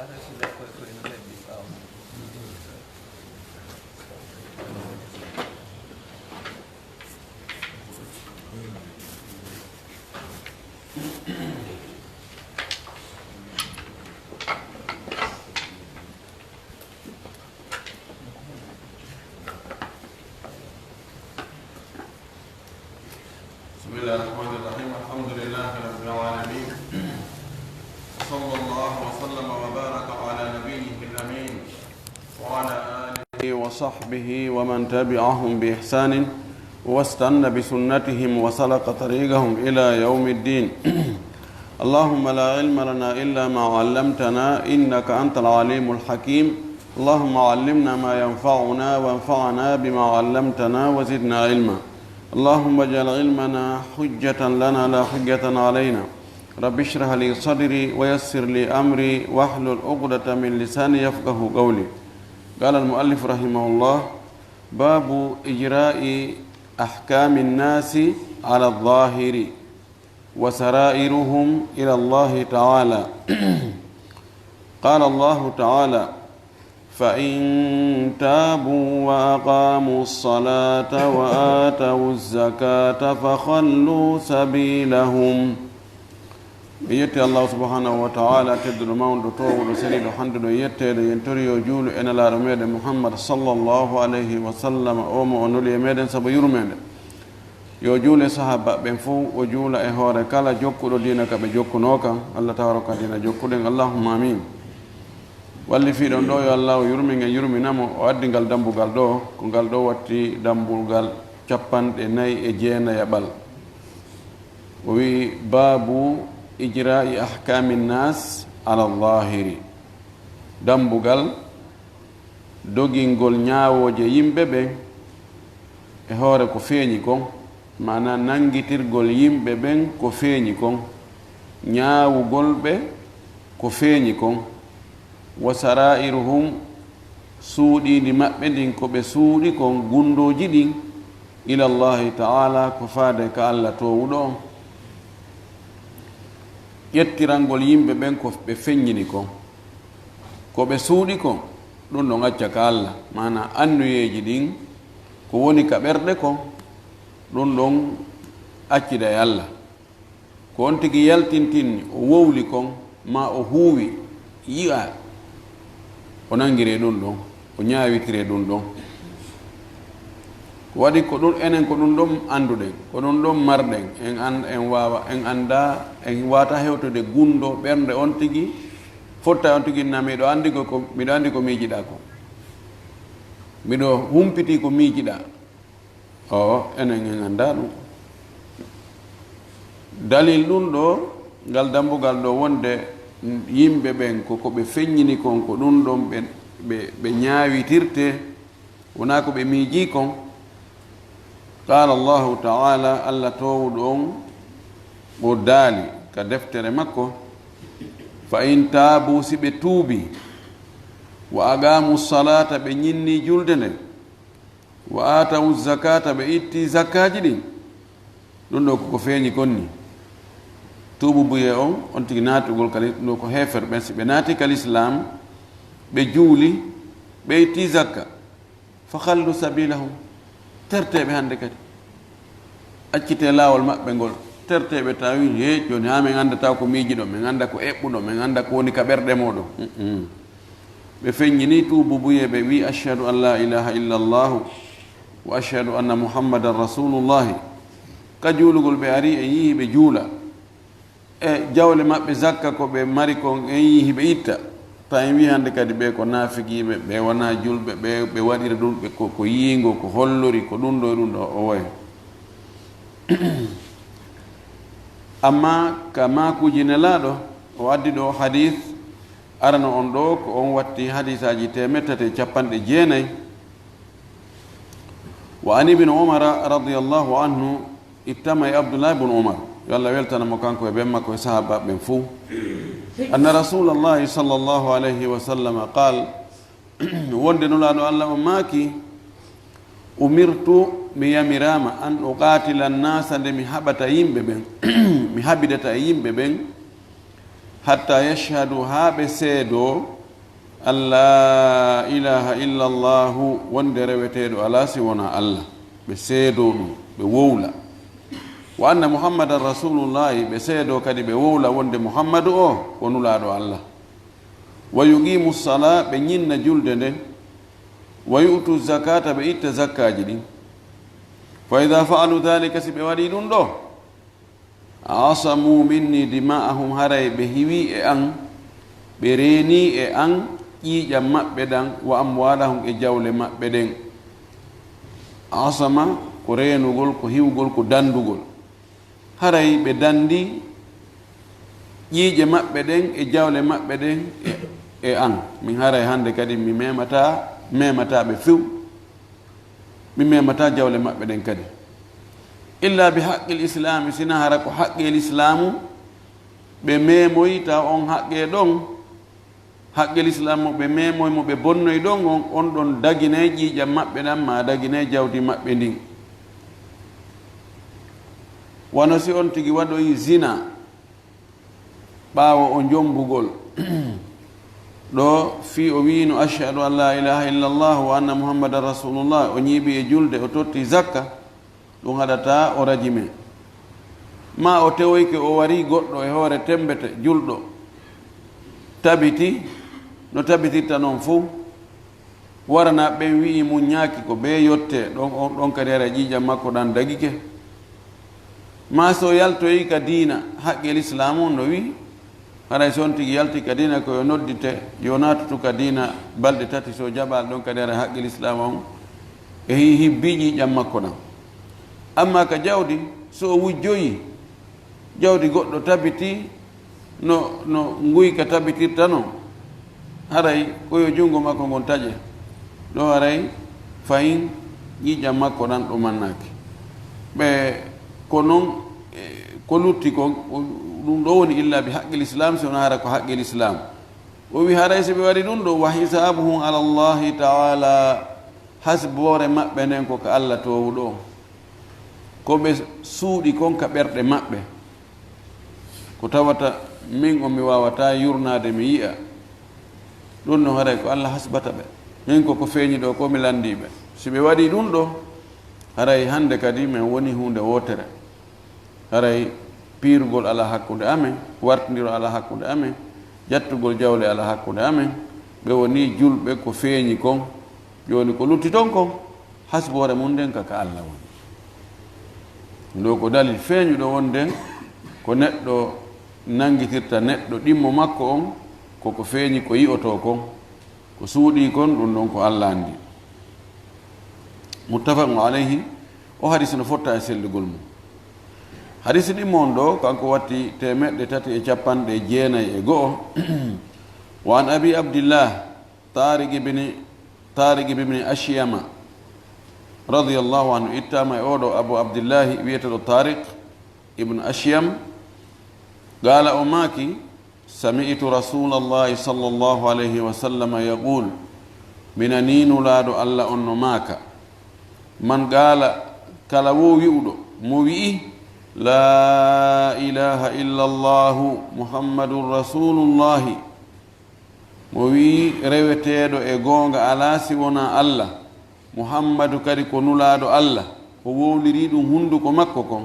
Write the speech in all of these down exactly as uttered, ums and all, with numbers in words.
بسم الله الرحمن الرحيم. الحمد لله رب العالمين. وصلى الله وسلم وبارك على نبيه الأمين وعلى آله وصحبه ومن تبعهم بإحسان واستن بسنتهم وسلك طريقهم إلى يوم الدين. اللهم لا علم لنا إلا ما علمتنا إنك أنت العليم الحكيم. اللهم علمنا ما ينفعنا وانفعنا بما علمتنا وزدنا علما. اللهم اجعل علمنا حجة لنا لا حجة علينا. رب اشرح لي صدري ويسر لي أمري واحلل عقدة من لساني يفقه قولي. قال المؤلف رحمه الله: باب إجراء أحكام الناس على الظاهر وسرائرهم إلى الله تعالى. قال الله تعالى: فإن تابوا وأقاموا الصلاة وآتوا الزكاة فخلوا سبيلهم. En yetti Allahu subhanahu wa ta'ala, tedduɗo mawɗo, toowuɗo, seniiɗo, handuɗo yetteede. Yen tori yo juulu e Nelaaɗo meɗen Muhammad sallallahu alayhi wa sallam, o mo o nuli e meɗen sabu yurmeende. Yo juule sahaaba ɓen fof, o juula e hoore kala jokkuɗo diina ka ɓe jokkunoo kan. Allah tawaro ka diina jokkuɗen. Allahumma amin. Wallifiiɗo on ɗo, yo Allah o yurmin en, yurmina mo, o addi ngal dambugal ɗo, ko ngal ɗo watti dambugal capanɗe nayi e jeenayaɓal. O wi'i: "Baabu ijra'i ahkami nnas ala zahiri." Dambugal dogingol ñaawooje yimɓe ɓen e hoore ko feeñi kon, maanaa nanngitirgol yimɓe ɓen ko feeñi kon, ñaawugol ɓe ko feeñi kon, wa sarairuhum, suuɗiindi maɓɓe ndin, ko ɓe suuɗi kon, gunndooji ɗin, ila Llaahi ta'aalaa, ko faade ka Alla toowuɗo on. Ƴettirangol yimɓe ɓen ko ɓe feññini kon, ko ɓe suuɗi kon, ɗun ɗon acca ka Alla, maanaa annuyeeji ɗin, ko woni ka ɓerɗe kon, ɗun ɗon accida e Alla. Ko on tigi yaltintinni, o wowli kon, maa o huuwi, yi'a, o nanngiree ɗun ɗon, o ñaawitire ɗun ɗon. Ko waɗi ko ɗun, enen ko ɗun ɗon annduɗen, ko ɗun ɗon marɗen, en an-, en waawa, en anndaa, en waata hewtude gunndoo ɓernde on tigi, fotta on tigi, na miɗo anndi ko, ko, miɗo anndi ko miijiɗaa ko. Miɗo humpitii ko miijiɗaa. Oo, enen en anndaa ɗun. Dalil ɗun ɗoo, ngal dambugal ɗoo wonde yimɓe ɓen ko, ko ɓe feññini kon, ko ɗun ɗon ɓe, ɓe, ɓe ñaawitirtee, wonaa ko ɓe miijii kon. Qaala Allaahu ta'aalaa, Alla toowuɗo on, o daali ka deftere makko, "Fa in taabuu", si ɓe tuubii, "wa aqaamu salaata", ɓe ñinnii julde nden, "wa aatawu zakaata", ɓe ittii zakkaaji ɗin. Ɗun ɗoo ko ko feeñi kon ni. Tuubu buyee on, on tigi naatugol ka lis-, ɗun ɗoo ko heeferɓe ɓen, si ɓe naati ka lislaam, ɓe juuli, ɓe ittii zakka, fa khallu sabiilahum, tertee ɓe hannde kadi. Accitee laawol maɓɓe ngol, tertee ɓe, tawi, "He, jooni haa min anndataa ko miijiɗon, min annda ko eɓɓuɗon, min annda ko woni ka ɓerɗe mooɗon." Mm-mm. Ɓe feññini tuubu buyee, ɓe wi'i, "Ashhadu an laa ilaaha illa Allaahu wa ashhadu anna Muhammadan rasuulullaahi." Ka juulugol ɓe ari, en yi'i ɓe juula. E jawle maɓɓe zakka ko ɓe mari kon, en yi'i ɓe itta. Ta en wi'i hannde kadi ɓe ko naafiqiiɓe, ɓe wonaa julɓe, ɓe, ɓe waɗira ɗun, ɓe ko, ko yiingo, ko hollori, ko ɗun ɗoo e ɗun ɗoo, o woy. Ammaa ka maakuuji Nelaaɗo, o addi ɗoo hadiis, arano on ɗoo, ko on watti hadiisaaji teemeɗɗe tati e capanɗe jeenayi. Wa an ibni Umara radiyallaahu anhu, ittama e Abdullaahi ibn Umar, yo Alla weltano mo kanko e ben makko e sahaabaaɓe ɓen fow. Anna Rasuulallaahi sallallaahu alayhi wa sallam qaal, wonde Nulaaɗo Alla on maaki, "Umirtu", mi yamiraama, "an uqaatila nnaasa", nde mi haɓata yimɓe ɓen, mi haɓidata e yimɓe ɓen, "hattaa yashhadu", haa ɓe seedoo, An laa ilaaha illa Allaahu, wonde reweteeɗo alaa si wonaa Alla, ɓe seedoo ɗum, ɓe wowla. Wa anna Muhammadan Rasuulullaahi, ɓe seedoo kadi ɓe wowla wonde Muhammadu o ko Nulaaɗo Alla. Wa yuqiimu salaa, ɓe ñinna julde nden. Wa yu'tu zakaata, ɓe itta zakkaaji ɗin. Fa idaa fa'alu daalika, si ɓe waɗii ɗum ɗoo, asamu minni dima'ahum, haray ɓe hiwii e an, ɓe reenii e an ƴiiƴam maɓɓe ɗan, wa amwaalahum, e jawle maɓɓe ɗen. Asama ko reenugol, ko hiwgol, ko danndugol. Haray ɓe danndi ƴiiƴe maɓɓe ɗen e jawle maɓɓe ɗen e, e an. Min haray hannde kadi mi memataa, memataa ɓe few. Mi memataa jawle maɓɓe ɗen kadi. Illa bi haqqil islaami, sina hara ko haqqe lislaamu ɓe memoyi, taw on haqqe ɗon, haqqe lislaamu mo ɓe memoyi, mo ɓe bonnoyi ɗon on, on ɗon daginay ƴiiƴam maɓɓe ɗan, ma daginay jawdi maɓɓe ndin. Wano si on tigi waɗoyi zina, ɓaawo o njombugol. Ɗoo fii o wi'ino, "Ashhadu an laa ilaaha illallah wa anna Muhammadan Rasuulullah," o ñiiɓi e julde, o totti zakka, ɗum haɗataa o rajime. Maa o tewoyke, o warii goɗɗo e hoore tembete, julɗo, tabiti, no tabitirta non fow. Warana ɓen wi'i mun ñaaki ko bee yotte, ɗon, on, ɗon kadi haray ƴiiƴam makko ɗan dagike. Maa so yaltoyi ka diina, haqqe lislaamu on no wi'i, haray si on tigi yalti ka diina ko yo noddite, yo naatutu ka diina balɗe tati, so jaɓaali ɗon kadi haray haqqe lislaamu on e hi-, hibbii ƴiiƴam makko ɗan. Ammaa ka jawdi, so o wujjoyi, jawdi goɗɗo tabiti, no, no nguyka tabitirta non, haray ko yo junngo makko ngon taƴe. Ɗoo haray fayin ƴiiƴam makko ɗan ɗo mannaaki. Ɓe ko non, e, ko lutti kon, o, ɗum ɗoo woni illa bi haqqil islaam, si wonaa hara ko haqqil islaam. O wi haray si ɓe waɗi ɗum ɗoo, wa hisaabuhum ala Allahi taala, hasboore maɓɓe nden ko ka Alla toowuɗo on. Ko ɓe suuɗi kon ka ɓerɗe maɓɓe. Ko tawata min on mi waawataa yurnaade mi yi'a. Ɗum ɗon haray ko Alla hasbata ɓe. Min ko ko feeñi ɗoo ko mi lanndii ɓe. Si ɓe waɗii ɗum ɗoo, haray hannde kadi men woni huunde wootere. Haray piirugol alaa hakkunde amen, wartindiro alaa hakkunde amen, jattugol jawle alaa hakkunde amen. Ɓe wonii julɓe ko feeñi kon. Jooni ko lutti ton kon, hasboore mun nden ka, ka Alla woni. Ɗoo ko dalil feeñuɗo wonde ko neɗɗo nanngitirta neɗɗo ɗimmo makko on, ko ko feeñi ko yi'otoo kon, ko suuɗii kon, ɗum ɗon ko Alla anndi. Muttafaqun alayhi, o hadis no fotta e sellugol mum. Hadis ɗimmo on ɗoo, kanko watti teemeɗɗe tati e capanɗe jeenay e go'o. Wa an Abi Abdillah, Tariq ibn, Tariq ibn Ashyama, radiyallahu anhu, ittaama e oo ɗoo Abu Abdillahi wi'eteeɗo Tariq ibn Ashyam, qaala, o maaki, sami'tu Rasuulallahi sallallahu alayhi wa sallam yaqul, mi nanii Nulaaɗo Alla on no maaka, man qaala, kala woo wi'uɗo, mo wi'i, laa ilaaha illa Allaahu Muhammadun Rasuulullaahi, mo wi'i, reweteeɗo e goonga alaa si wonaa Alla, Muhammadu kadi ko Nulaaɗo Alla, o wowlirii ɗum hunnduko makko kon.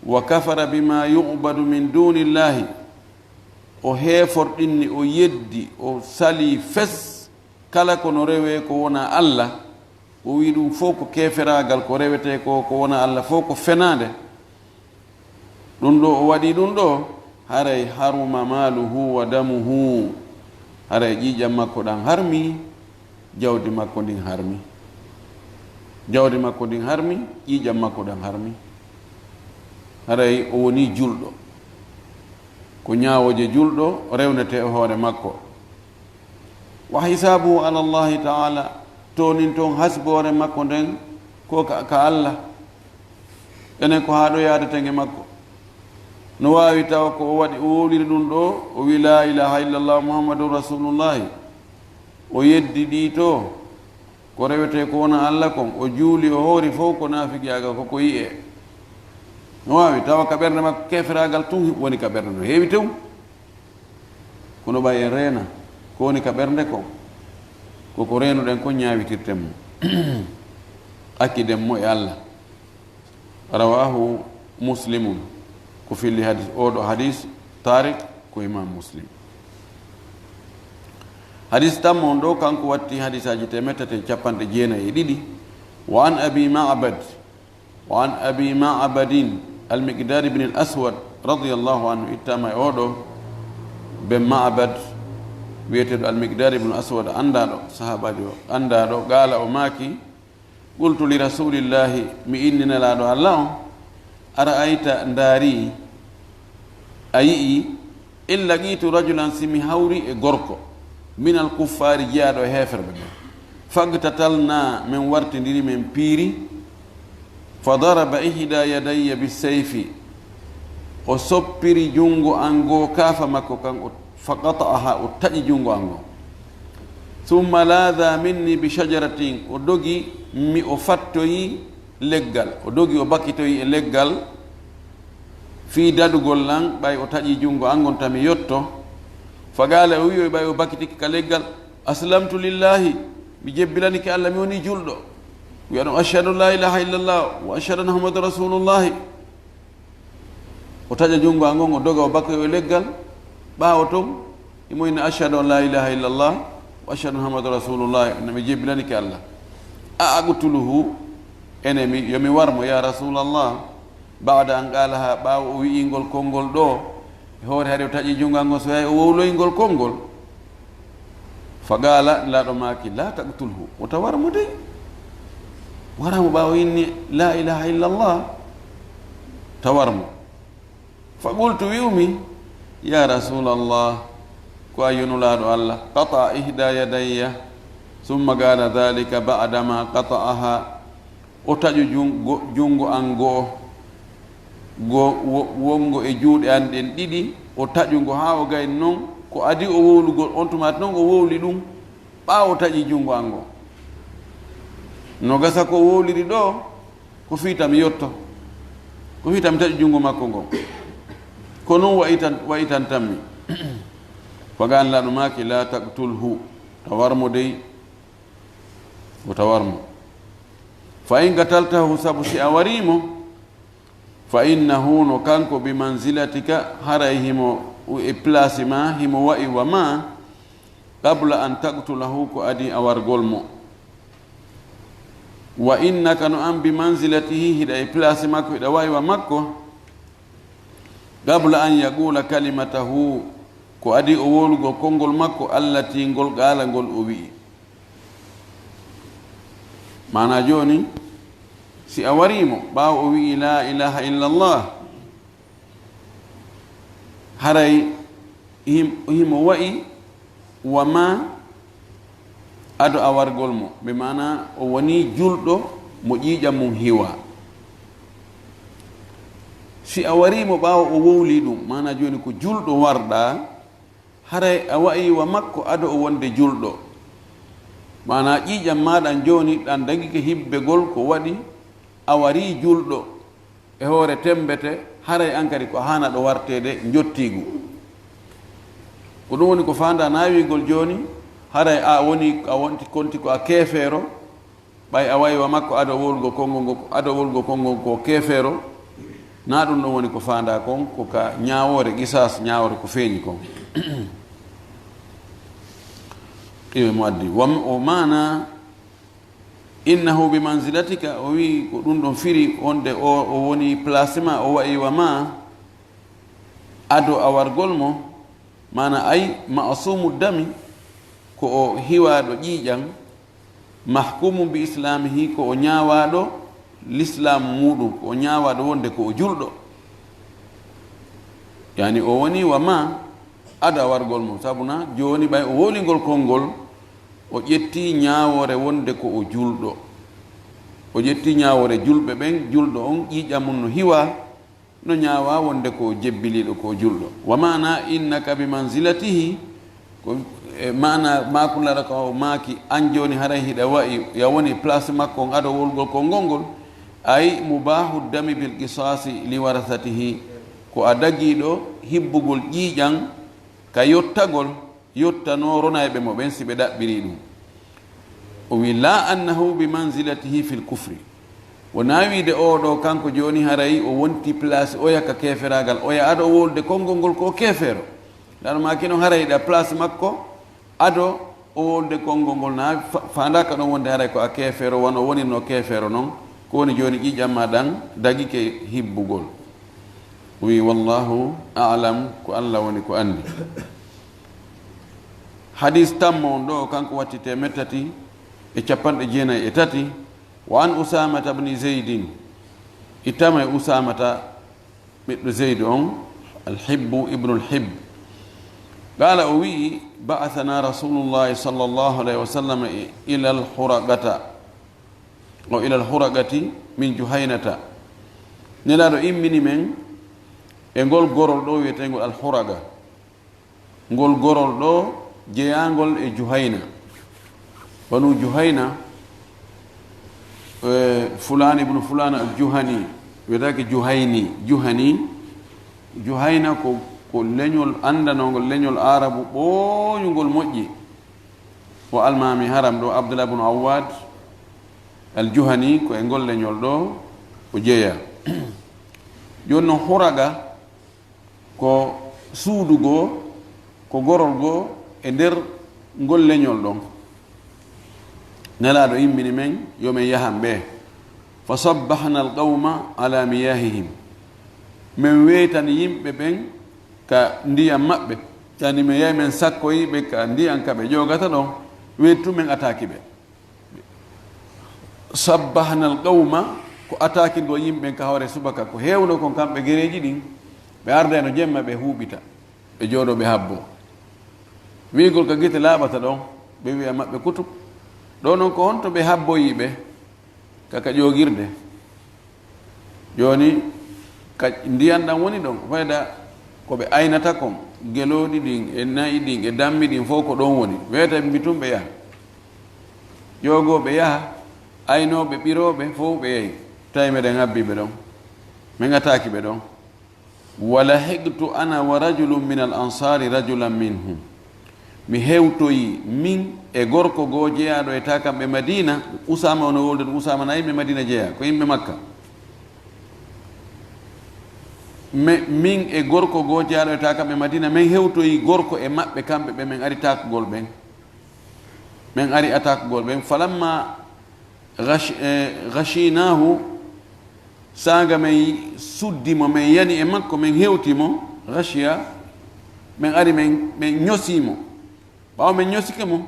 Wa kafara bimaa yu'badu min duunillaahi, o heeforɗinni, o yeddi, o salii fes kala ko no rewee ko wonaa Alla, o wi'i ɗum fow ko keeferaagal, ko rewetee ko, ko wonaa Alla fow ko fenaande. Ɗum ɗoo o waɗii ɗum ɗoo, haray haruma maaluhu wa damuhu, haray ƴiiƴam makko ɗan harmi, jawdi makko ndin harmi. Jawdi makko ndin harmi, ƴiiƴam makko ɗan harmi. Haray o wonii julɗo. Ko ñaawooje julɗo rewnetee e hoore makko. Wa hisaabuhu ala Allahi taala, toonin toon hasboore makko nden ko ka, ka Alla. Enen ko haa ɗo yaadeten e makko. No waawi tawa ko o waɗi, o wowliri ɗum ɗoo, o wi, "Laa ilaaha illallah Muhammadun Rasuulullaahi." O yeddi ɗii to, ko rewetee ko wonaa Alla kon, o juuli, o hoori fow ko naafigiyaagal, ko ko yi'ee. No waawi tawa ka ɓernde makko keeferaagal tun woni ka ɓernde, no heewi tew. Kono ɓay en reena ko woni ka ɓernde kon, Ko ko reenuɗen kon ñaawitirten mo, acciden mo e Alla. Rawaahu Muslimun. Ko filli hadis, oo ɗoo hadis, Tariq, ko Imam Muslim. Hadis tammo on ɗoo, kanko watti hadisaaji teemedde tati e capanɗe jeenayi e ɗiɗi. Wa an Abi Ma'bad, wa an Abi Ma'badin, Al-Miqdad ibn al-Aswad, radiyallahu anhu, ittaama e oo ɗoo ben Ma'bad, wiyeteeɗo Al-Miqdad ibn al-Aswad, anndaaɗo, sahaabaajo anndaaɗo, qaala, o maaki, qultu li Rasulillahi, mi inni Nelaaɗo Alla on, ara'ayta, ndaari, a yi'i, in laqiitu rajulan, si mi hawri e gorko, minal kuffaari, jeyaaɗo e heeferɓe ɓen, faqtatalnaa, men wartindiri, men piiri, fa daraba ihda yadayya bisayfi, o soppiri junngo an ngoo, kaafa makko kan, o, fa qata'aha, o taƴi junngo an ngon. Summa laada minni bi shajaratin, o dogi mi, o fattoyi leggal, o dogi o bakitoyi e leggal, fii daɗugol lan, ɓay o taƴi junngo an ngon, tami yotto. Fa qaala, o wi'oyi ɓay o bakitike ka leggal, aslamtu lillahi, mi jebbilanike Alla, mi woni julɗo. Wi'a ɗon, ashhadu an la ilaha illallah wa ashhadu anna Muhammadan rasulullahi. O taƴa junngo an ngon, o doga, o bakkoyi e leggal. Ɓaawo ton, himo inni, ashhadu an la ilaha illallah wa ashhadu anna Muhammadan rasulullah, no mi jebbilanike Alla. A aqtuluhu, ene mi, yo mi war mo, ya Rasulallah, ba'da an qaalaha, ɓaawo o wi'i ngol konngol ɗoo, e hoore hari o taƴi junngo an ngon, so yahi o wowloyi ngol konngol. Fa qaala, Nelaaɗo maaki, la taqtulhu, wota war mo dey. Wara mo ɓaawo inni, la ilaha illallah, ta war mo. Fa qultu, wi'umi, ya Rasulallah, ko a yo Nulaaɗo Alla, qata'a ihda yadayya, summa qaala dhalika ba'da ma qata'aha, o taƴu jun-, go-, junngo an go'o, go-, wo-, wonngo e juuɗe an ɗen ɗiɗi, o taƴu ngo haa o gayni non, ko adii o wowlugol, on tuma non o wowli ɗum, ɓaawo o taƴi junngo an ngon. No gasa ko o wowliri ɗoo, ko fii tami yotto, ko fii tami taƴi junngo makko ngon. Ko non wa'itan-, wa'itantammi. Fa qaala, Nelaaɗo maaki, la taqtulhu, ta war mo dey, wota war mo. Fa in qataltahu, sabu si a warii mo, fa innahu, no kanko, bi manzilatika, haray himo e place maa, himo wa'i wa maa, qabla an taqtulahu, ko adii a wargol mo. Wa innaka, no an, bi manzilatihi, hiɗa e place makko, hiɗa wa'i wa makko, qabla an yaqula kalimatahu, ko adii o wowlugol konngol makko, allati, ngol qaala, ngol o wi'i. Maanaa jooni, si a warii mo, ɓaawo o wi'i, la ilaha illallah, haray him-, himo wa'i wa maa ado a wargol mo, bi maanaa o wonii julɗo mo ƴiiƴam mum hiwaa. Si a warii mo ɓaawo o wowlii ɗum, maanaa jooni ko julɗo warɗaa, haray a wa'i wa makko ado o wonde julɗo. Maanaa ƴiiƴam maa ɗan jooni ɗan dagike hibbegol, ko waɗi a warii julɗo e hoore temmbete, haray an kadi ko haanaaɗo warteede njottiigu. Ko ɗum woni ko faandaa naawigol jooni, haray a woni, a wonti, konti ko a keefeero, ɓay a wa'i wa makko ado wowlugol konngol ngol, ado wowlugol konngol ko keefeero, na ɗum ɗon woni ko faandaa kon, ko ka ñaawoore qisaas, ñaawoore ko feeñi kon. Iwe mo addi. Wa, o maanaa, innahu bi manzilatika, o wi'i ko ɗum ɗon firi wonde o, o woni place maa, o wa'i wa maa, ado a wargol mo, maanaa ay ma'sumu dami, ko o hiwaaɗo ƴiiƴam, mahkumu bi islamihi, ko o ñaawaaɗo lislaam muuɗum, ko o ñaawaaɗo wonde ko o julɗo. Yani o woni wa maa ado a wargol mo, sabu na jooni ɓay o wowlingol konngol, o ƴetti ñaawoore wonde ko o julɗo. O ƴetti ñaawoore julɓe ɓen, julɗo on ƴiiƴam mum no hiwaa, no ñaawaa wonde ko o jebbiliiɗo, ko o julɗo. Wa maanaa innaka bi manzilatihi, ko e maanaa maaku laɗa ka o maaki, an jooni haray hiɗa wa'i, ya woni place makko on ado wowlugol konngol ngol, ay mubaahu dami bil qisaasi li warasatihi, ko a dagiiɗo hibbugol ƴiiƴam ka yottagol, yottanoo ronayɓe mo ɓen si ɓe ɗaɓɓirii ɗum. O wi, "La annahu bi manzilatihi fil kufri." Wonaa wiide oo ɗoo kanko jooni haray o wonti place oya ka keeferaagal, oya ado o wowlude konngol ngol ko o keefeero. Nano maaki noon haray ɗa place makko, ado o wowlude konngol ngol na fa-, faandaaka ɗon wonde haray ko a keefeero, wano wonirno keefeero noon. Ko woni jooni ƴiiƴam ma ɗan dagike hibbugol. O wi, "Wallahu a'lam," ko Alla woni ko anndi. Hadis tammo on ɗoo, kanko watti teemeɗɗe tati e capanɗe jeenayi e tati. Wa an Usamata bni Zeydin, ittama e Usamata ɓiɗɗo Zeydu on, Alhibbu ibnu Alhibb. Qala, o wi'i, "Ba'athana Rasulullahi sallallahu alayhi wa sallam ila Alhuraqata, o ila Alhuraqati min Juhaynata." Nelaaɗo immini men e ngol gorol ɗoo wi'eteengol Alhuraqa. Ngol gorol ɗoo jeyaangol e Juhayna. Banu Juhayna, e, Fulaan ibnu Fulaan al-Juhani, wiyetaake Juhayni, Juhani. Juhayna ko, ko leñol anndanoongol, leñol Aarabu ɓooyungol moƴƴi. O almaami haram ɗoo, Abdullah ibnu Awwad al-Juhani, ko e ngol leñol ɗoo o jeyaa. Jooni noon, Huraqa, ko suudu goo, ko gorol goo e nder ngol leñol ɗon. Nelaaɗo immini men yo men yahan ɓe. Fa sabbahna al-qawma ala miyahihim. Men weetani yimɓe ɓen ka ndiyam maɓɓe. Yani men yahi men sakkoyi ɓe ka ndiyam ka ɓe ƴoogata ɗon. Weeti tun men ataaki ɓe. Sabbahna al-qawma, ko attaque ngol yimɓe ɓen ka hoore subaka, ko heewno kon kamɓe gereeji ɗin, ɓe ardayno jemma ɓe huuɓita, ɓe jooɗoo ɓe habboo. Wi'ugol ka gite laaɓata ɗon, ɓe wi'a maɓɓe kutuk. Ɗoo non ko honto ɓe habboyi ɓe? Ka, ka ƴoogirde. Jooni, ka ndiyan ɗan woni ɗon, fayda ko ɓe aynata kon, gelooɗi ɗin, e na'i ɗin, e dammi ɗin, fow ko ɗon woni. Weeta mbi tun ɓe yaha. Ƴoogooɓe yaha, aynooɓe, ɓirooɓe, fow ɓe yahi. Tawi meɗen habbii ɓe ɗon. Men ataaki ɓe ɗon. Wa lahiqtu ana wa rajulun min al ansari rajulan minhum. Mi hewtoyi, min e gorko goo jeyaaɗo e taa kamɓe Madiina, Usaama, ono wolde ɗum, Usaama na yimɓe Madiina jeyaa, ko yimɓe Makka. Me-, min e gorko goo jeyaaɗo e taa kamɓe Madiina, min hewtoyi gorko e maɓɓe kamɓe ɓe, min ari taakugol ɓen. Min ari ataakugol ɓen. Falamma ghash-, eh, ghashinaahu, saanga men suddi mo, men yani e makko, men hewti mo, ghashiya, men ari men, men ñosi mo. Ɓaawo men ñosike mo,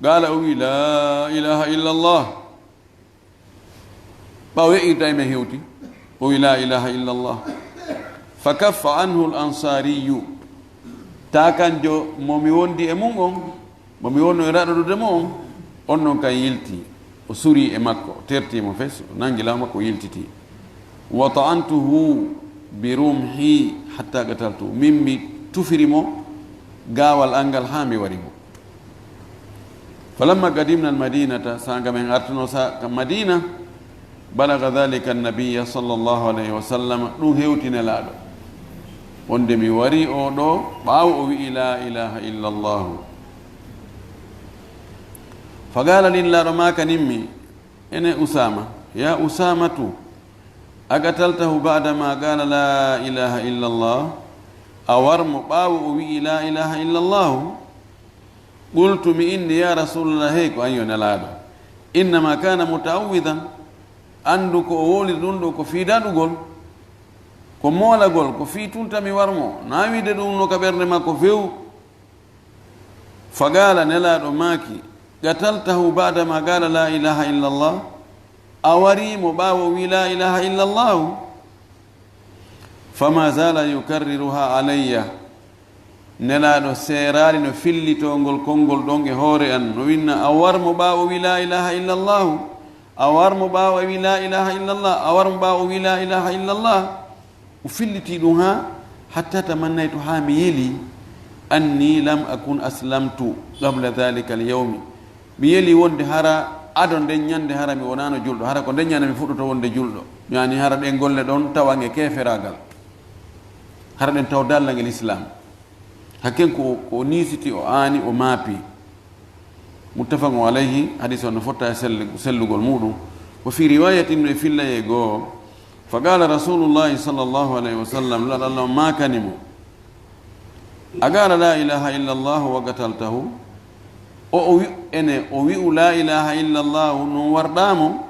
qaala, o wi, "La ilaha illallah." Ɓaawo yeƴƴirta e men hewti, o wi, "La ilaha illallah." Fa kaffa anhu al ansariyu. Taa kanjo mo mi wondi e mum on, mo mi wonno e raɗoɗude mo on, on non kan yilti. O suri e makko, o terti mo fes, o nangi law makko, o yiltiti. Wa ta'antuhu bi rumhi hatta qataltu. Min mi tufiri mo gaawal an ngal haa mi wari mo. Falamma qadimna al-Madinata, saanga men artuno sa-, ka Madina, balaga dhalika an-nabiyya sallallahu alayhi wa sallam, ɗum hewti Nelaaɗo. Wonde mi wari o ɗo, ɓaawo o wi'i, "La ilaha illa Allah." Faqala, Nelaaɗo maakanimmi, ene Usaama, "Ya Usaamatu, aqataltahu ba'da ma qala la ilaha illa Allah?" A war mo ɓaawo o wi'i, "La ilaha illa Allah?" Qultu, mi inni, "Ya Rasulallah, hey ko an yo Nelaaɗo, innama kana muta'awwidan, anndu ko o wowliri ɗum ɗo ko fii daɗugol, ko moolagol, ko fii tunta mi war mo, na wiide ɗum no ka ɓernde makko few." Faqala, Nelaaɗo maaki, "Qataltahu ba'da ma qala la ilaha illa Allah?" A wari mo ɓaawo o wi, "La ilaha illa Allah?" Fama zala yukarriruha alayya. Nelaaɗo seeraali no fillitoo ngol konngol ɗon e hoore an, no winna, "A war mo ɓaawo wi, la ilaha illallahu. A war mo ɓaawo wi, la ilaha illallah. A war mo ɓaawo wi, la ilaha illallah." O filliti ɗum haa, "Hatta tamannaytu," haa mi yeli, "anni lam akun aslamtu qabla dhalika al-yawmi." Mi yeli wonde hara ado nden ñande hara mi wonaano julɗo, hara ko nden ñande mi fuɗɗoto wonde julɗo. Yani hara ɗen golle ɗon tawange keferaagal. Hara ɗen taw dallangel Islam. Hakken ko, ko o niisiti, o aani, o maapi. Muttafaqun alayhi, hadis on no fotta e sell-, sellugol muɗum. Wa fi riwayatin, no e fillayee goo, fa qala rasulullahi sallallahu alayhi wa sallam, Nulaaɗo Allah on maakani mo, a qala la ilaha illa Allah wa qataltahu? O, o wi-, ene o wi'u la ilaha illa Allah non warɗaa mo?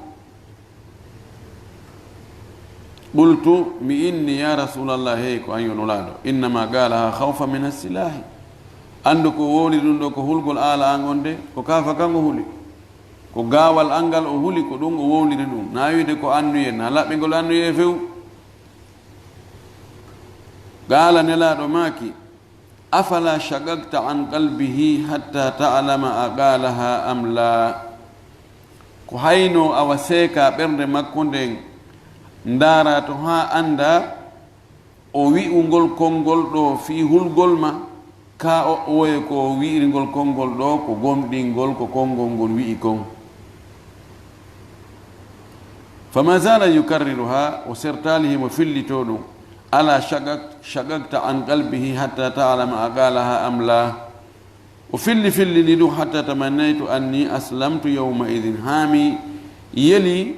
Qultu, mi inni, ya Rasulallah, hey, ko an yo Nulaaɗo, innama qalaha khawfan min as-silahi. Anndu ko wowli ɗum ɗo ko hulgol aala an on de, ko kaafa kan o huli. Ko gaawal an ngal o huli, ko ɗum o wowliri ɗum. Na wiide ko annuyee, na laɓɓingol annuyee few. Qala, Nelaaɗo maaki, afala shaqaqta an qalbihi hatta ta'lama a qalaha am la? Ko hayno awa seeka ɓernde makko nden, ndaara to haa annda o wi'u ngol konngol ɗo fii hulgol ma, kaa o ɓooye ko o wi'iri ngol konngol ɗo ko gomɗingol ko konngol ngol wi'i kon. Fama zala yukarriruha, o sertaali himo fillitoo ɗum, ala shaqaq-, shaqaqta an qalbihi hatta ta'lama a qalaha am la. O filli fillini ɗum, hatta tamannaytu anni aslamtu yawma idin, haa mi yeli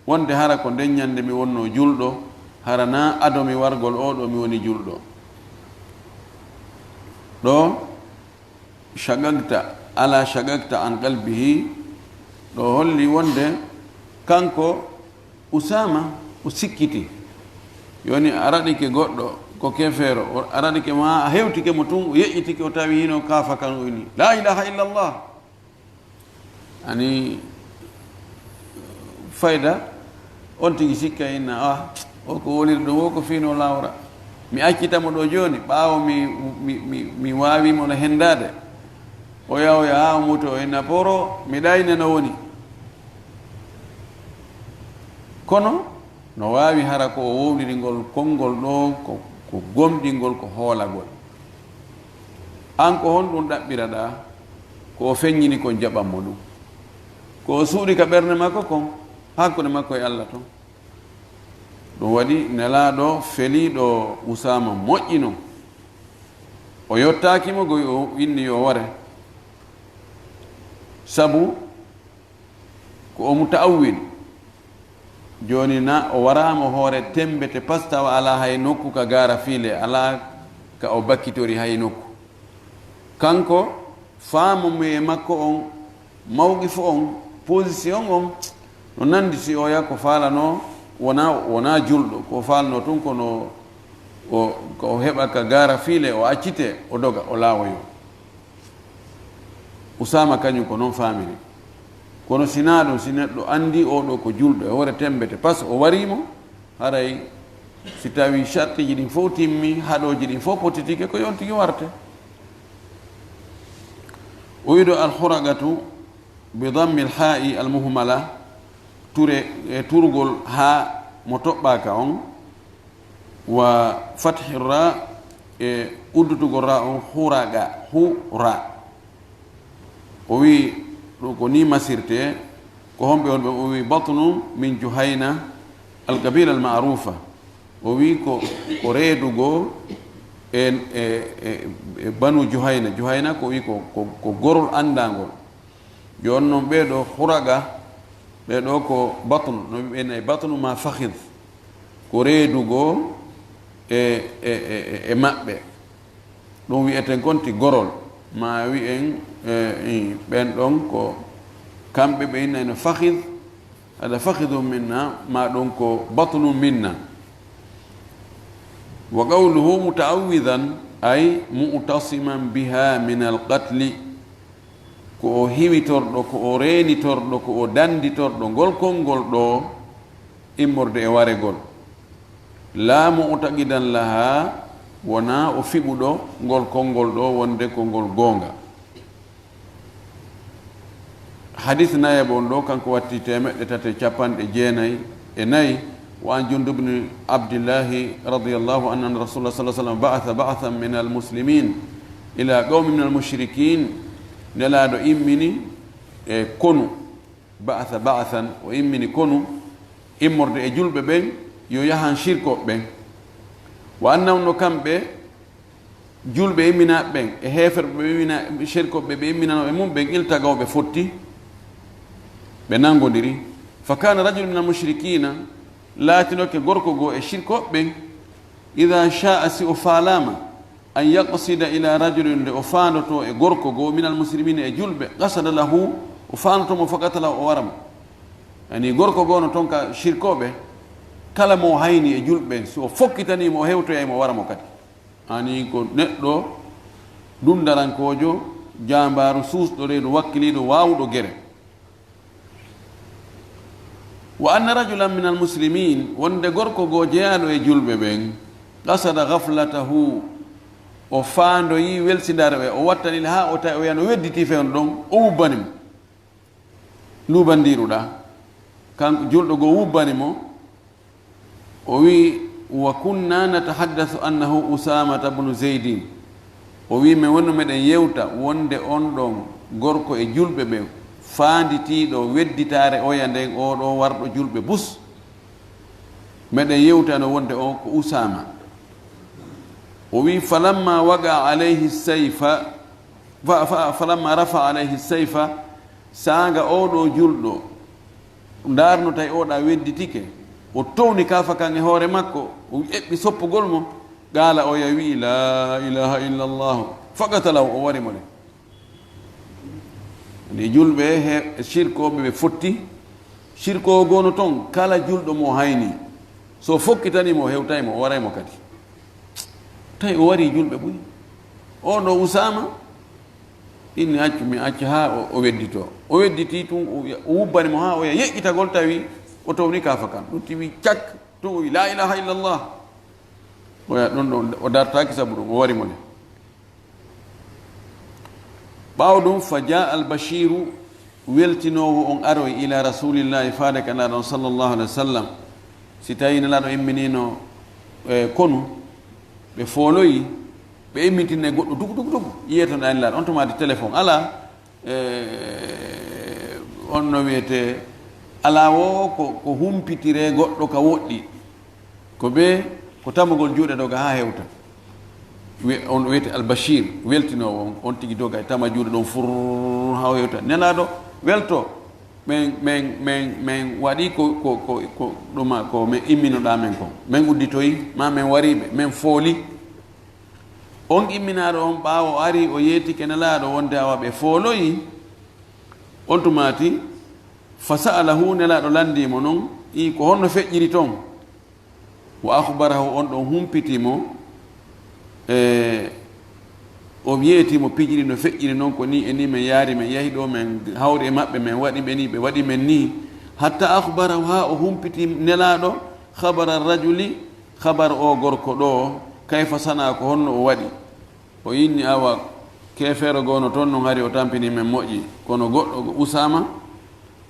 wonde hara ko nden ñannde mi wonnoo julɗo, hara na ado mi wargol oo ɗoo mi woni julɗo. Ɗo shaqaqta, ala shaqaqta an qalbihi, ɗo holli wonde kanko Usaama o sikkiti. Yoni a raɗike goɗɗo ko kefeero, o, a raɗike mo haa a hewtike mo tun, o yeƴƴitike, o tawi hino kaafa kan o inni, la ilaha illallah. Ani fayda, on tigi sikka inna, ah, o ko woliri ɗum, o ko fino lawra. Mi accita mo ɗo jooni, ɓaawo mi, mi, mi, mi waawi mo no hendaade. O yaha, o yaha, haa o muuto, o inna, poro, mi ɗayne no woni. Kono, no waawi hara ko o wowliri ngol konngol ɗo, ko, ko gomɗingol, ko hoolagol. An ko honɗum ɗaɓɓiraɗaa? Ko o feññini kon jaɓan mo ɗum. Ko o suuɗi ka ɓernde makko kon, hakkunde makko e Alla ton. Ɗum waɗi Nelaaɗo feliiɗo Usaama moƴƴi non. O yottaaki mo goy, o inni yo ware. Sabu ko o muta'awwil. Jooni na o waraama hoore tembe te pas tawa alaa hay nokku ka gaara fiile, alaa ka o bakkitori hay nokku. Kanko, faamu mi e makko on, mawqifu on, position on, no nandi si oya ko faalanoo, wona, wona julɗo, ko faalanoo tun kono o, ko o heɓa ka gaara fiile, o accite, o doga, o laawoyo. Usaama kañum ko non faamiri. Kono si naa ɗum, si neɗɗo anndi oo ɗoo ko julɗo e hoore tembe te pas o warii mo, haray si tawii sartiiji ɗin fof timmi, haɗooji ɗin fof potitike, ko yon tigi warte. O wiɗo alhuraqatu bi dammi alhaa'i almuhmala, ture, e turgol haa mo toɓɓaaka on, wa fathi ra, e uddutugol ra on, huraqa, hura. O wi ɗum ko ni masirte, ko homɓe on ɓe? O wi batnu min Juhayna, alqabila almarufa. O wi ko, ko reedugo e, e, e, e Banu Juhayna. Juhayna ko wi ko, ko, ko gorol anndangol. Jooni noon ɓee ɗoo huraqa, ɓee ɗoo ko batnu, no ɓe nayi batnu ma fakhid. Ko reedugo e, e, e, e, e maɓɓe. Ɗum wi'eten kon ti gorol. Ma wi'en, e, i, ɓen ɗon ko kamɓe ɓe innayno fakhid, hada fakhidun minna, ma ɗum ko batnun minna. Wa qawluhu muta'awwidan, ay mu'tasiman biha min al-qatli. Ko o hiwitorɗo, ko o reenitorɗo, ko o danditorɗo ngol konngol ɗoo, immorde e waregol. La mu'taqidan laha, wonaa o fiɓuɗo ngol konngol ɗoo wonde ko ngol goonga. Hadis nayaɓo on ɗoo, kanko watti teemeɗɗe tati e capanɗe jeenay e nayi. Wa an Jundub bni Abdillahi radiyallahu anhu, anna Rasulullah sallallahu alaihi wasallam ba'atha ba'than min al-muslimin ila qawmin min al-mushrikin. Nelaaɗo immini e konu, ba'atha ba'than, o immini konu immorde e julɓe ɓen, yo yahan shirkooɓe ɓen. Wa annahum, no kamɓe, Julɓe imminaaɓe ɓen e heeferɓe ɓe immina, shirkooɓe ɓe imminanooɓe mum ɓen, iltagaw, ɓe fotti, ɓe nanngodiri. Fa kaana rajulun min al mushrikina, laatinoke gorko goo e shirkooɓe ɓen, ida shaa, si o faalaama, an yaqsida ila rajulin, nde o faandoto e gorko goo, min al muslimina, e julɓe, qasada lahu, o faandoto mo, faqatalahu, o wara mo. Yani gorko goo no ton ka shirkooɓe, kala mo o hayni e julɓe ɓen, si o fokkitanii mo, o hewtoyay mo, o wara mo kadi. Ani ko neɗɗo dundarankoojo, jaambaaru, suusɗo reedu, wakkiliiɗo, waawuɗo gere. Wa anna rajulan min al muslimin, wonde gorko goo jeyaaɗo e julɓe ɓen, qasada ghaflatahu, o faandoyi welsindaare o, o wattani le haa o tawi o yana wedditi fewndo ɗon, o wubbani mo. Luubandiiruɗaa, kanko julɗo goo wubbani mo, o wi'i, wa kunna natahaddasu annahu Usamata bnu Zeydin. O wi'i, men wonno meɗen yewta wonde on ɗon gorko e julɓe ɓe faanditiiɗo wedditaare oya nden, oo ɗoo warɗo julɓe bus. Meɗen yewtano wonde on ko Usama. O wi'i, falamma waqa alayhi sayfa, fa, fa, falamma rafa alayhi sayfa, saanga oo ɗoo julɗo ndaarno tawi oo ɗaa wedditike, o towni kaafa kan e hoore makko, o eɓɓi soppugol mo, qaala, oya wi'i, la ilaha illa Allah, faqatalahu, o wari mo le. Nde julɓe he shirkooɓe ɓe fotti, shirkoowo goo no ton, kala julɗo mo hayni, so fokkitanii mo, o hewtay mo, o waray mo kadi. Tawi o warii julɓe buy. Oo ɗoo Usaama, inni accu, mi acca haa o, o wedditoo. O wedditii tun, o, o wubbani mo haa oya yeƴƴitagol, tawi o towni kaafa kan. Ɗum tiwi cak, tun o wi, la ilaha illallah. Oya ɗon ɗon, o dartaaki sabu ɗum, o wari mo le. Ɓaawo ɗum, fa jaa al-Bashiiru, weltinoowo on aroy ila Rasuulillahi, faade ka Nelaaɗo on, sallallahu alayhi wa sallam. Si tawii Nelaaɗo imminiino, e, konu, ɓe fooloyi, ɓe immintinne goɗɗo dugu, dugu, dugu, yiyeto ɗaa Nelaaɗo, on tuma di téléphone alaa, e, on no wiyetee, alaa wo ko, ko humpitiree goɗɗo ka woɗɗi. Ko bee ko tamugol juuɗe doga haa hewta. Wi-, on wiyetee Al-Bashir, weltinoowo on, on tigi doga e tama juuɗe ɗon fur haa o hewta. Nelaaɗo welto, men, men, men, men waɗi ko, ko, ko, ko ɗuma, ko men imminoɗaa men kon. Men udditoyi, maa men wariiɓe, men fooli. On imminaaɗo on, ɓaawo o ari, o yeetike Nelaaɗo wonde awa ɓe fooloyi. On tumaati, fa sa'alahu, Nelaaɗo lanndii mo non, i ko honno feƴƴiri ton? Wa akhbarahu, on ɗon humpiti mo, e o yeeti mo piiji ɗi no feƴƴiri non, ko nii e nii men yaari, men yahi ɗoo, men hawri e maɓɓe, men waɗi ɓe nii, ɓe waɗi men nii. Hatta akhbarahu, haa o humpiti Nelaaɗo, khabara rajuli, khabar oo gorko ɗoo, kayfa sana, ko honno o waɗi. O inni, awa, keefeero goo no ton non, hari o tampini men moƴƴi. Kono goɗɗo, Usaama,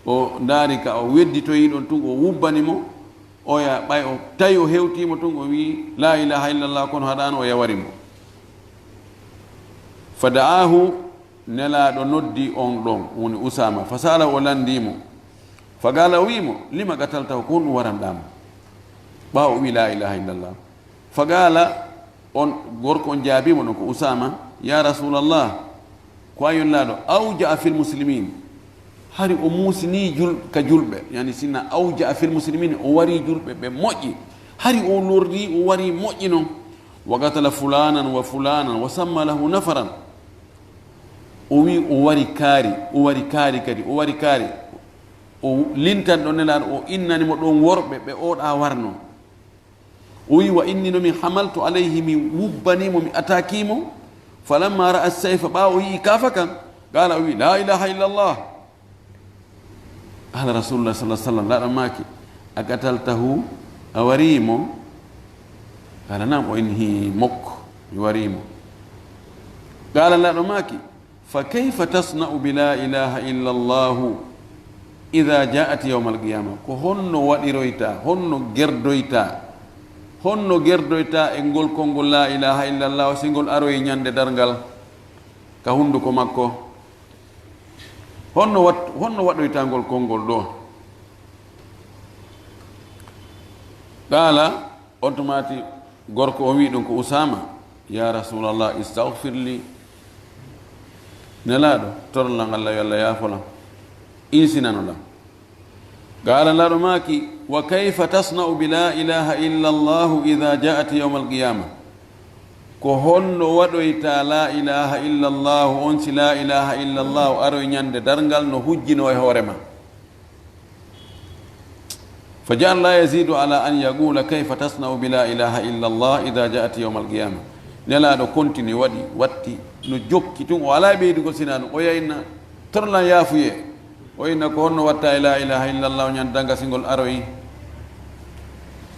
o ndaari ka o wedditoyi ɗon tun, o wubbani mo, oya ɓay o tawi o hewtii mo tun, o wi'i, la ilaha illallah, kono haɗaano o yawari mo. Fa da'ahu, Nelaaɗo noddi on ɗon, woni Usaama, fa sa'alahu, o lanndii mo. Fa qaala, o wi'i mo, lima qataltahu, ko honɗum waranɗaa mo? Ɓaawo o wi'i, la ilaha illallah. Fa qaala, on gorko on jaabii mo ɗon ko Usaama, ya Rasuulallah, ko an yonlaaɗo, awja'a fil muslimin, hari o muusinii jul-, ka julɓe, yani sinna awja'a fil muslimin, o warii julɓe ɓe moƴƴi, hari o lorrii, o warii moƴƴi non, wa qatala fulanan wa fulanan wa samma lahu nafaran, o wi'i o wari kaari, o wari kaari kadi, o wari kaari, o lintan ɗon Nelaaɗo, o innani mo ɗon worɓe ɓe oo ɗaa warnoo. O wi'i, wa inni no mi hamaltu alayhi, mi wubbanii mo, mi attaquii mo. Falamma ra'a sayfa, ɓaawo o yi'i kaafa kan, qaala, o wi'i, la ilaha illallah. Qaala Rasulullah sallallahu alaihi wasallam, Nelaaɗo maaki, a qataltahu, a warii mo? Qaala, naam, o inni, hi, mokko, mi warii mo. Qaala, Nelaaɗo maaki, fa kayfa tasna'u bi la ilaha illa Allahu idha ja'at yawmal qiyama? Ko honno waɗiroyta, honno gerdoyta, honno gerdoyta e ngol konngol la ilaha illa Allah si ngol aroyi ñande darngal ka hunnduko makko? Honno wat-, honno waɗoyta ngol konngol ɗoo? Qaala, on tumaati gorko on wi'i ɗum ko Usaama, "Ya Rasulallah, istaghfir li." Nelaaɗo, torlan Allah, yo Allah yaafo lan. Insinano lan. Qala, Nelaaɗo maaki, "Wa kayfa tasna'u bi la ilaha illa Allah idha ja'at yawmal qiyamah?" Ko honno waɗoyta la ilaha illa Allah on, si la ilaha illa Allah aroy ñande darngal no hujjino e hoore ma? Fa ja'ala la yazidu ala an yaqula, "Kayfa tasna'u bi la ilaha illa Allah idha ja'at yawmal qiyamah?" Nelaaɗo kontini, waɗi, watti, no jokki tun, o alaa e ɓeydugol sinaa ɗum. O yaynna, "Torlan yaafuyee." O inna, "Ko honno watta e la ilaha illa Allah ñande darngal si ngol aroyi?"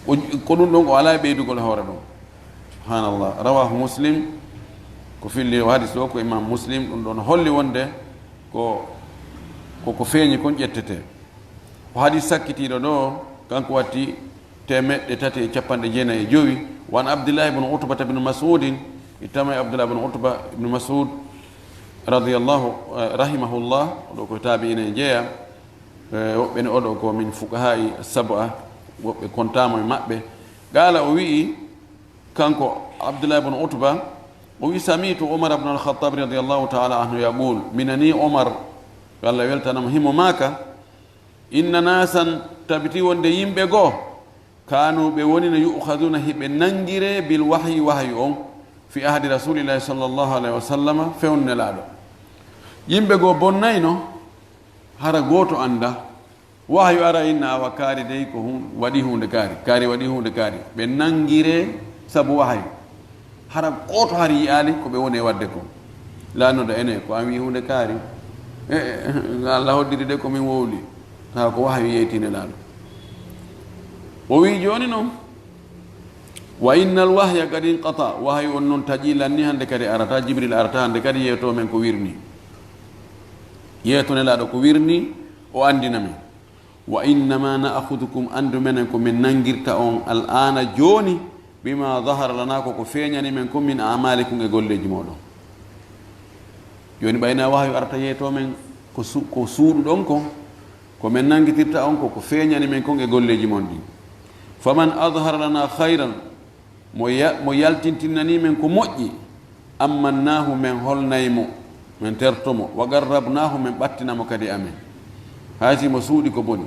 O, ko ɗum ɗon, o alaa e ɓeydugol e hoore ɗum. Subhanallah. Rawahu Muslim. Ko filli o hadis o ko Imam Muslim. Ɗum ɗon holli wonde ko, ko, ko feeñi kon ƴettete. Ko hadis sakkitiiɗo ɗo, kanko watti teemeɗɗe tati e capanɗe jeenayi e jowi. Wa an Abdillahi ibn Utbata ibn Mas'udin, ittama e Abdullah ibn Utba ibn Mas'ud radiyallahu, eh, rahimahullah, oɗo ko taabi'ina e jeeya. Eh, woɓɓe ne oɗo ko min fuqaha'i sab'a, woɓɓe kontaama e maɓɓe. Qala, o wi'i, kanko Abdullah ibn Utba, o wi'i, "Sami'tu Umar ibn al-Khattab radiyallahu ta'ala anhu yaqul," mi nani Umar, yo Allah weltanamo, himo maaka, "Inna nasan," tabiti wonde yimɓe goo, "kanu," ɓe woni no, "yu'khaduna," hiɓe nangire, "bil wahyi," wahyu on, "fi ahdi Rasulillahi sallallahu alayhi wa sallama," fewndo Nelaaɗo. Yimɓe goo bonnayno, hara gooto annda. Wahyu ara inna awa kaari dey ko hun-, waɗi huunde kaari, kaari waɗi huunde kaari. Ɓe nangire sabu wahyu. Hara gooto hari yi'aali ko ɓe woni e waɗde ko. Laannoda ene ko an wi'i huunde kaari. E, e, Allah hoddiri de ko min wowli. Tawa ko wahyu yeyti Nelaaɗo. O wi'i jooni non, "Wa innal wahya qad inqata." Wahyu on non taƴi lanni, hannde kadi arata, Jibril arata, hannde kadi yeeto men ko wirni. Yeeto Nelaaɗo ko wirni, o anndina men. "Wa innama na'khudhukum," anndu menen ko min nangirta on, "al-ana," jooni, "bima dhahara lana," ko ko feeñani men kon, "min a'malikum," e golleeji mooɗon. Jooni ɓayna wahyu arta yeeto men ko su-, ko suuɗuɗon kon, ko min nangitirta on ko ko feeñani men kon e golleeji mon ɗin. "Faman adhhara lana khayran," mo ya-, mo yaltintinanii men ko moƴƴi, "ammannahu," men holnay mo, men terto mo, "wa qarrabnahu," men ɓattina mo kadi amen, hay si mo suuɗi ko boni.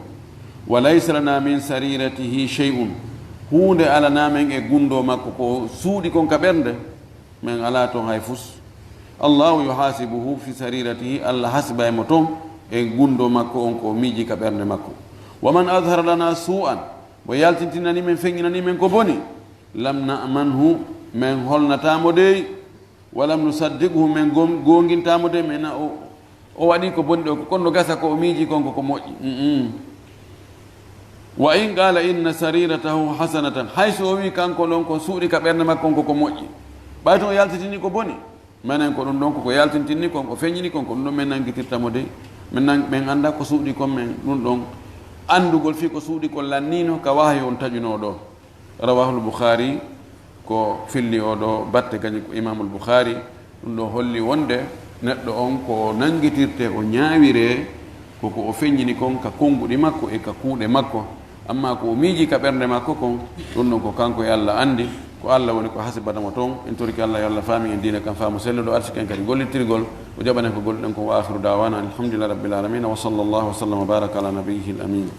"Wa laysa lana min sariratihi shay'un," huunde alanaa men e gundoo makko ko suuɗi kon ka ɓernde, men alaa ton hay fus. "Allahu yuhasibuhu fi sariratihi," Allah hasibay mo ton e gundoo makko on ko o miiji ka ɓernde makko. "Wa man adhhara lana su'an," mo yaltintinanii men, feŋŋinanii men ko boni, "lam na'manhu," men holnataa mo dey, "wa lam nusaddiqhu," men gom-, goongintaa mo dey, men na o, o waɗi ko boni ɗo, ko kono gasa ko o miiji kon ko ko moƴƴi. Mm-mm. "Wa in qala inna sariratahu hasanatan," hay so o wi kanko ɗon ko suuɗi ka ɓernde makko on ko ko moƴƴi, ɓay tun o yaltitini ko boni, menen ko ɗum ɗon ko ko yaltintini kon, ko feññini kon, ko ɗum ɗon men nangitirta mo dey. Men nan-, men annda ko suuɗi kon, men ɗum ɗon anndugol fii ko suuɗi kon lannino ka wahayu on taƴunoo ɗo. Rawahul Bukhari, ko filli oo ɗoo batte kañum ko Imaamul Bukhari. Ɗum ɗoo holli wonde neɗɗo on ko o nanngitirtee, o ñaawiree, ko ko o feññini kon ka konnguɗi makko e ka kuuɗe makko. Ammaa ko o miiji ka ɓernde makko kon, ɗum ɗon ko kanko e Allah anndi. Ko Allah woni ko hasibata mo ton. En torike Allah yo Allah faami en diina kan faamu selluɗo, arsiki en kadi gollirtirgol, o jaɓana en ko golluɗen kon. Wa akhiru da'wana alhamdulillahi rabbil alamin. Wa sallallahu wa sallam wa baraka ala nabiyyihil amin.